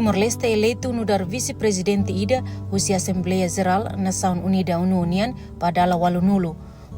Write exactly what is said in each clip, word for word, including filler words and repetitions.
Timor-Leste eleitu nu'udar vise-prezidente ida husi Asembleia Jerál Nasaun Unida ONU nian ba dala ualunulu.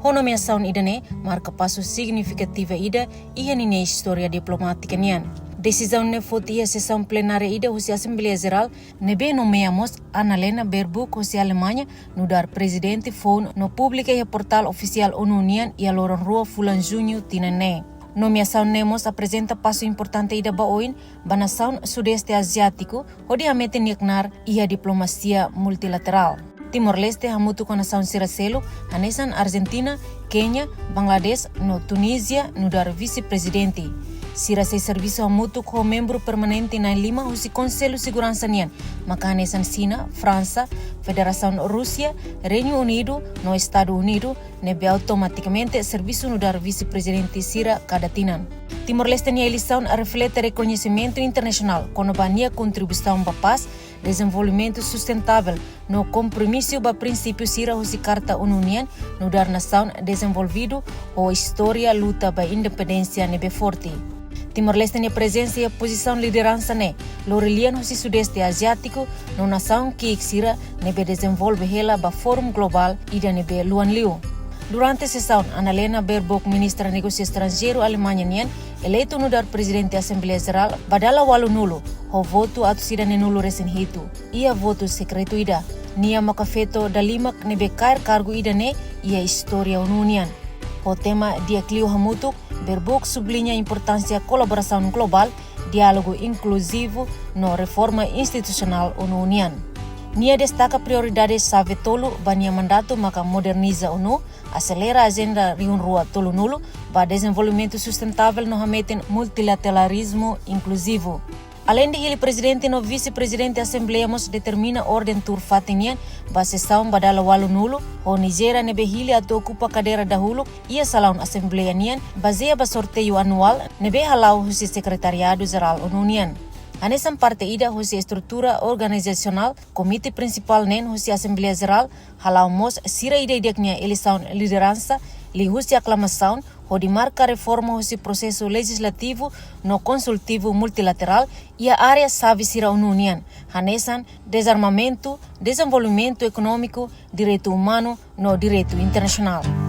Ho nomeasaun ida-ne'e marka pasu signifikativa ida iha ninia istória diplomátika nian. Desizaun ne'e foti iha sesaun plenária ida husi Asembleia Jerál, ne'ebé nomeia mós Annalena Baerbock husi Alemaña nu'udar prezidente foun no publika iha portál ofisiál ONU nian iha loron rua fulan Juñu tinan ne'e. Nomeasaun ne'e mós aprezenta pasu importante ida ba oin ba nasaun Sudeste Aziátiku, hodi hametin nia knaar iha diplomasia multilaterál. Timor-Leste hamutuk ho nasaun sira seluk, hanesan Argentina, Kénia, Bangladesh no Tunízia nu'udar vise-prezidente. Sira sei servisu hamutuk ho membru permanente na'in-lima husi Konsellu Seguransa nian, maka hanesan Xina, Fransa, Federasaun Rúsia, Reinu Unidu no Estadu Unidu, ne'ebé automatikamente servisu nu'udar vise-prezidente sira kada tinan. Timor-Leste nia eleisaun reflete rekoñesimentu internasionál kona-ba nia kontribuisaun ba pás, dezenvolvimentu sustentável no kompromisu ba prinsípiu sira husi Karta ONU nian nu'udar nasaun dezenvolvidu ho istória luta ba independénsia ne'ebé forte. Timor-Leste nia prezensa iha pozisaun lideransa ne'e lori lian husi Sudeste Aziátiku no nasaun ki'ik sira ne'ebé dezenvolve hela ba Fórum Globál ida ne'ebé luan liu. Durante sesaun, Annalena Baerbock, Ministra Negósiu Estranjeiru Alemaña nian, eleitu nu'udar Prezidente Asembleia Jerál ba dala ualunulu, ho votu atus ida neenulu resin hitu, iha votu sekretu ida. Nia maka feto dalimak ne'ebé kaer kargu ida-ne'e iha istória ONU nian. Ho tema di'ak liu hamutuk, Baerbock subliña importánsia kolaborasaun globál, diálogu inkluzivu no reforma institusionál ONU nian. Nia destaka prioridade xave tolu ba nia mandatu, maka moderniza ONU, aselera ajenda rihun rua tolunulu ba dezenvolvimentu sustentável no hametin multilateralizmu inkluzivu. Aleinde hili prezidente no vise-prezidente Asembleia mós determina orden tuur fatin nian ba sesaun ba dala ualunulu, ho Nigéria ne'ebé hili atu okupa kadeira dahuluk iha salaun Asembleia nian, bazeia ba sorteiu anuál ne'ebé hala'o husi Sekretariadu Jerál ONU nian. Hanesan parte ida husi estrutura organizasionál, komité prinsipál neen husi Asembleia Jerál hala'o mós sira ida-idak nia eleisaun lideransa liuhusi aklamasaun, hodi marka reforma husi prosesu lejizlativu no konsultivu multilaterál iha área xave sira ONU nian, hanesan dezarmamentu, dezenvolvimentu ekonómiku, direitu umanu no direitu internasionál.